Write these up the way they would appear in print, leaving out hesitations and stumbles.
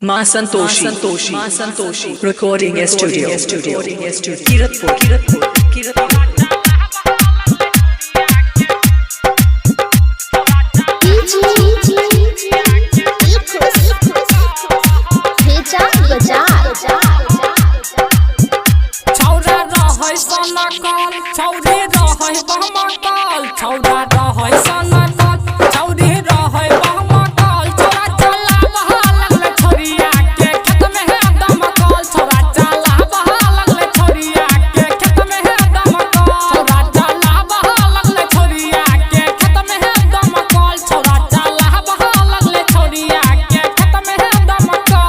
Maa Santoshi, Santoshi, Maa Santoshi Recording Studio, Studio, Studio, Kiratpur, Kiratpur, Kiratpur. छौरा रहै सनकल, छौरी रहै बहमकल। छौरा रहै सनकल, छौरी रहै बहमकल। छौरा चला बहा लगलै छौरिया के खेत में है दमकल। छौरा चला बहा लगलै छौरिया के खेत में है दमकल। छौरा चला बहा लगलै छौरिया के खेत में है दमकल। छौरा चला बहा लगलै छौरिया के खेत में है दमकल।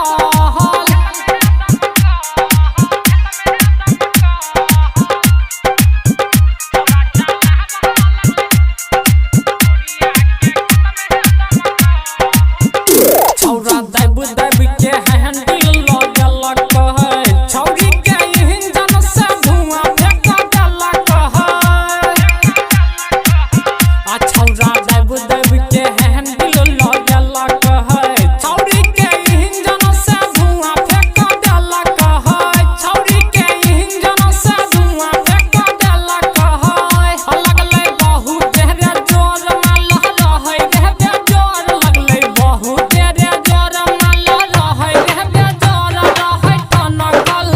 छौरा दैब दैब के हैंडल लगलक है, छौरी के इंजन से धुआं फेंक देलक है। आ छौरा दैब दैब के हैंडल लगलक है, छौरी के इंजन से धुआं फेंक देलक है। छौरी के इंजन से धुआं फेंक देलक है। लगलै बहुत रे जोर माल रहै रे बेजोर। लगलै बहुत रे जोर माल रहै रे बेजोर, रहै टनकल।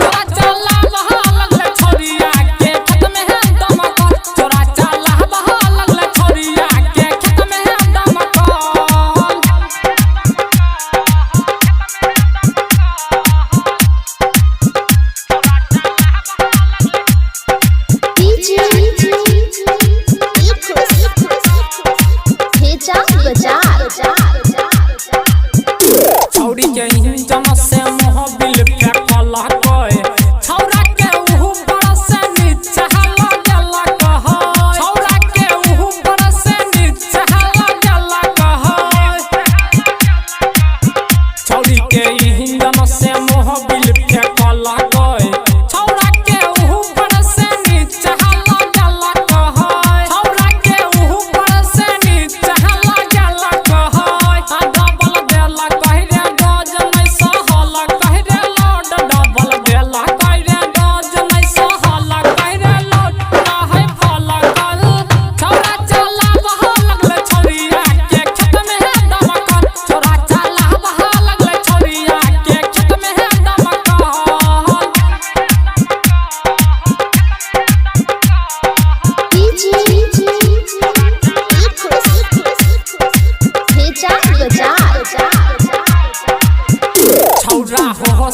चोरा चला बहा लगलै छौरिया के खेत में है दमकल। चोरा चला बहा लगलै छौरिया के खेत में है दमकल। छौरी के इंजन से मोहबिल फेंकलक, छौरा के ऊपर से नीचा लगलक है। छौरा के ऊपर से नीचा लगलक है। छौरी के इंजन से मोहबिल फेंकलक, छौरा के ऊपर से नीचा लगलक है। छौरा के ऊपर से नीचा लगलक है। आ डबल देला कहि रे डोज नहि सहल कहि रे लोड। डबल देला कहि रे डोज नहि सहल कहि रे लोड, रहै फलकल। छौरा चला बहा लगलै छौरिया के खेत में है दमकल। छौरा चला बहा लगलै छौरिया के खेत में है दमकल। छौरा हो